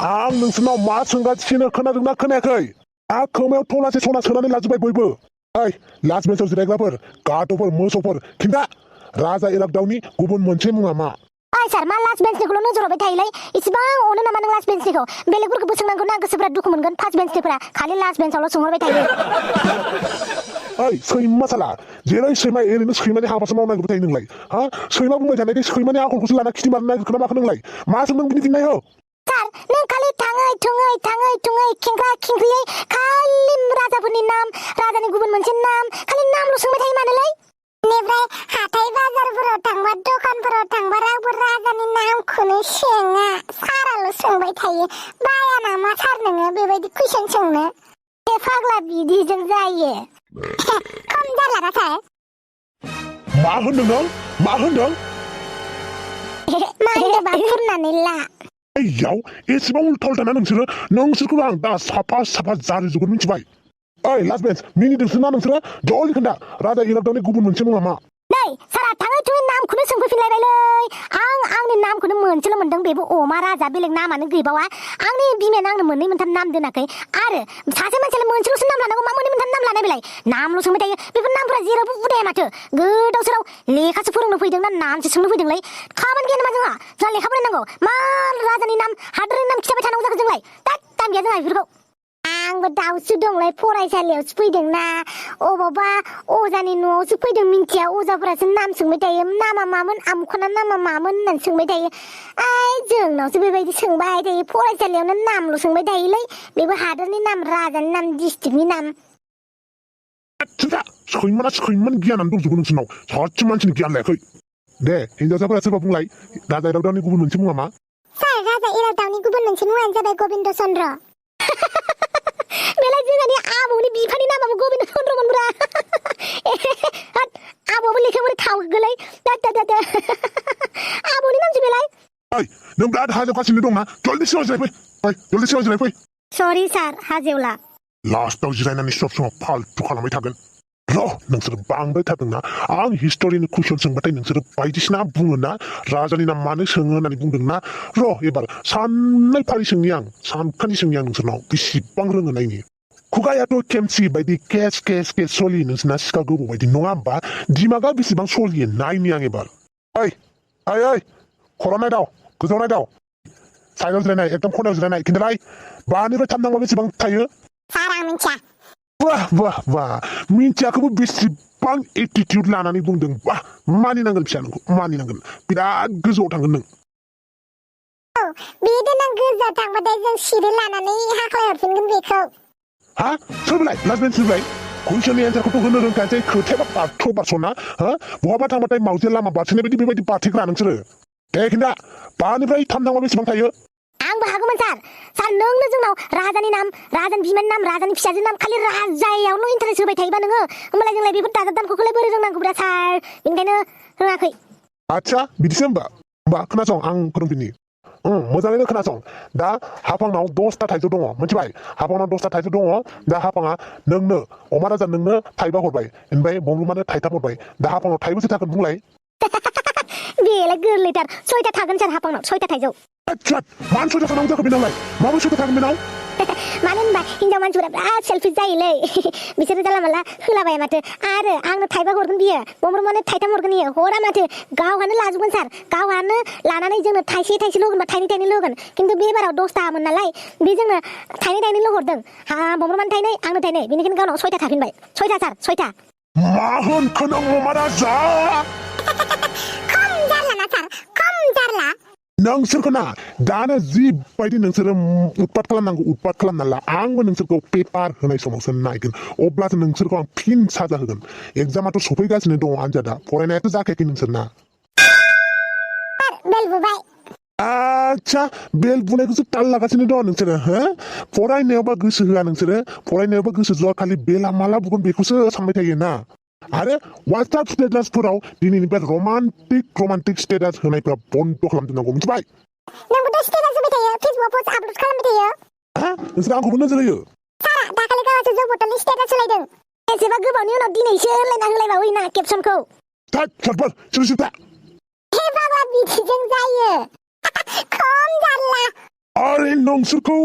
आं नोंसोरनाव मा सोंगासिनो खोनादोंना खोनायाखै खोमायाव थलासे सना सोनानै लाजोबबाय बयबो ओइ लास्ट बेन्चआव जिरायग्राफोर गाद'फोर मोसौफोर खिन्था राजा इरागदावनि गुबुन मोनसे मुङा मा ओइ सार मा लास्ट बेन्चनिखौल' नोजोर होबाय थायोलै इसिबां अनो नामा नों लास्ट बेन्चनिखौ बेलेगफोरखौबो सोंनांगौ ना गोसोफोरा दुखु मोनगोन फार्स्ट बेन्चनिफोरा खालि लास्ट बेन्चआवल' सोंहरबाय थायो ओइ सैमा साला जेरै सैमा एरैनो सैमानि हाबासो मावनांगौ थायो नोंलाय हा सैमा बुंबाय थानायखाय सैमानि आखलखौसो लाना खिथि मारनो नागिरखोना माखो नोंलाय मा सोंदों बिनि फिननाय हो सार नों खालि थाङै थुङै खेंख्रा खेंख्रियै खालि राजाफोरनि नाम राजानि गुबुन मोनसे नाम खालि नामल' सोंबाय थायो मानोलै बेनिफ्राय हाथाय बाजारफोराव थांबा दखानफोराव थांबा रावबो राजानि नामखौनो सोङा साराल' सोंबाय थायो बाया नामा सार नोङो बेबायदि कुइसन सोंनो बे फाग्ला बिदिजों जायो खम जारला सार मा होनदों नों मा होनदों मा होनदोंबा खुरनानै ला याव एसेबां उल्था उल्टा ना नोंसोरखौ आं दा साफा जारिजोबगोन मिथिबाय ओइ लास्ट बेन्च मिनिदोंसो ना नोंसोरो ज'लि खोन्था राजा इरागदावनि गुबुन मोनसे मुङा मा नै सारा थाङै थुङै नामखौनो सोंफैफिनलायबायलै आंनि नामखौनो मोनसेल' मोनदों बेबो अमा राजा बेलेग नामानो गैबावा आंनि बिमायानो आंनो मोननै मोनथाम नाम दोनाखै आरो सासे मानसियालाय मोनसेल'सो नाम लानांगौ मा मोननै मोनथाम नाम लानाय बेलाय नामल' सोंबाय थायो बेफोर नामफोरा जेरावबो उदाया माथो गोदाव सोराव लेखासो फोरोंनो फैदों ना नामसो सोंनो फैदोंलै खामानि गैया नामा जोंहा लेखा फरायनांगौ मा राजानि नाम हादोरनि नाम खिथाबाय थानांगौ जाखो जोंलाय टाइम गैया जोंहा बेफोरखौ आंबो दाउसो दंलाय फरायसालियावसो फैदोंना अबावबा अजानि न'आवसो फैदों मिन्थिया अजाफोरासो नाम सोंबाय थायो नामा मामोन आमुखना नामा मामोन होननानै सोंबाय थायो जोंनावसो बेबायदि सोंबाय थायो फरायसालियावनो नामल' सोंबाय थायोलै बेबो हादोरनि नाम राजानि नाम डिस्ट्रिक्टनि नाम सैमान गियानानो दंजोबो नोंसोरनाव सासे मानसिनि गियान लायाखै दे हिनजावसाफोरा सोरबा बुंलाय राजा इरागदावनि गुबुन मोनसे मुङा मा सार राजा इरागदावनि गुबुन मोनसे मुङानो जाबाय गबिन्द चन्द्र बेलाय जोंहानि आबौनि बिफानि नामाबो गबिन्द चन्द्रमोनब्रा आबौआबो लेखा बोरै थावगोलै आबौनि नामसो बेलाय ओइ नों बिराद हाजोबगासिनो दंना जल्दि सिगाङाव जिरायफै सरि सार हाजेवला लास्टाव जिरायनानै सब समाव फाल्तु खालामबाय थागोन र' नोंसोर बांद्राय थादोंना आं हिस्ट'रिनि कुइसन सोंबाथाय नोंसोर बायदिसिना बुङोना राजानि नाम मानो सोङो होननानै बुंदोंना र' एबार साननै फारि सोंनि आं सानखान्थि सोंनि आं नोंसोरनाव बेसेबां रोङो नायनि खुगायाथ' खेमसि बायदि केस सलियो नोंसोरना सिखा गोबौ बायदि नङा होमबा दिमागा बेसेबां सलियो नायनि आं एबार ओइ खर' नायदाव गोजौआव नायदाव साइडआव जिरायनाय एकदम खनायाव जिरायनाय खिन्थालाय बानिफ्राय थामनांगौ बेसेबां थायो सार आं मिथिया वाह मिन्थियाखौबो बेसेबां एटिटिउड लानानै बुंदों वाह मानिनांगोन फिसा नोंखौ मानिनांगोन बिराद गोजौआव थांगोन नों बे देनां गोजौआव थांबाथाय जों सिरि लानानै हाख्लाय हरफिनगोन बेखौ हा सोरलाय लास्ट बेन्च सोरलाय कुइसननि एन्सारखौथ' होनो रोंखायासै खोथाया बारस'ना हा बहाबा थांबाथाय मावजि लामा बारस'नाय बायदि बेबायदि बारथेग्रा नोंसोरो दे खिन्था बानिफ्राय थामनांगौ बेसेबां थायो आंबो हागौमोन सार नोंनो जोंनाव राजानि नाम राजानि बिमानि नाम राजानि फिसाजोनि नाम खालि राजायावल' इन्टारेस्ट होबाय थायोबा नोङो होमबालाय जोंलाय बेफोर दाजाब दानखौलाय बोरै रोंनांगौब्रा सार बेनिखायनो रोङाखै आच्छा बिदिसो होमबा खोनासं आं फोरोंफिननि मोजाङैनो खोनासं दा हाफांनाव 10टा थाइजौ दङ मिथिबाय हाफांनाव 10टा थाइजौ दङ दा हाफाङा नोंनो अमा राजा नोंनो थाइबा हरबाय ओमफ्राय बंलुमानो थाइथाम हरबाय दा हाफाङाव थाइबेसे थागोन बुंलाय बेलाय गोरलैथार 6टा थागोन सार हाफांनाव 6टा थाइजौ मानो 6टा थानांगौ जाखो बेनावलाय माबोरै 6टा थागोन बेनाव मानो होनबा हिनजाव मानसिफोरा बिराद सेल्फिस जायोलै बिसोरो जानला मानला होलाबाया माथो आरो आंनो थाइबा हरगोन बियो बंलुमानो थाइथाम हरगोन इयो हरा माथो गावहानो लाजोबगोन सार गावहानो लानानै जोंनो थाइसेल' होगोन बा थाइनैल' होगोन खिन्थु बे बाराव 10टामोन नालाय बे जोंनो थाइनैल' हरदों बंलुमानो थाइनै आंनो थाइनै बेनिखायनो गावनाव 6टा थाफिनबाय 6टा सार 6टा मा होनखो नों अमा राजा खम जारला ना सार खम जारला नोंसोरखौ ना दानो जिबायदि नोंसोरो उत्पात खालामनांगौ उत्पात खालामना ला आंबो नोंसोरखौ पेपार होनाय समावसो नायगोन अब्लासो नोंसोरखौ आं फिन साजा होगोन एग्जामाथ' सफैगासिनो दङ आनजादा फरायनायाथ' जाखायाखै नोंसोरना बेल बुबाय आच्छा बेल बुनायखौसो ताल लागासिनो दङ नोंसोरो हो फरायनायावबा गोसो होआ नोंसोरो फरायनायावबा गोसो ज'आ खालि बेला माला बुगोन बेखौसो सानबाय थायो ना आरो वाट्सएप स्टेटासफोराव दिनैनिफ्राय रमान्टिक स्टेटास होनायफोरा बन्द खालामजोबनांगौ मिथिबाय नोंबोथ' स्टेटास होबाय थायो फेसबुकआव पोस्ट आपल'ड खालामबाय थायो नोंसोर आंखौबो नोजोर होयो सारा दाखालि गावासो जौ बटलनि स्टेटास होलायदों एसेबा गोबावनि उनाव दिनैसो होलायना होलायबावो ना केपसनखौ हे फाग्ला बिदिजों जायो खम जारला अरे नोंसोरखौ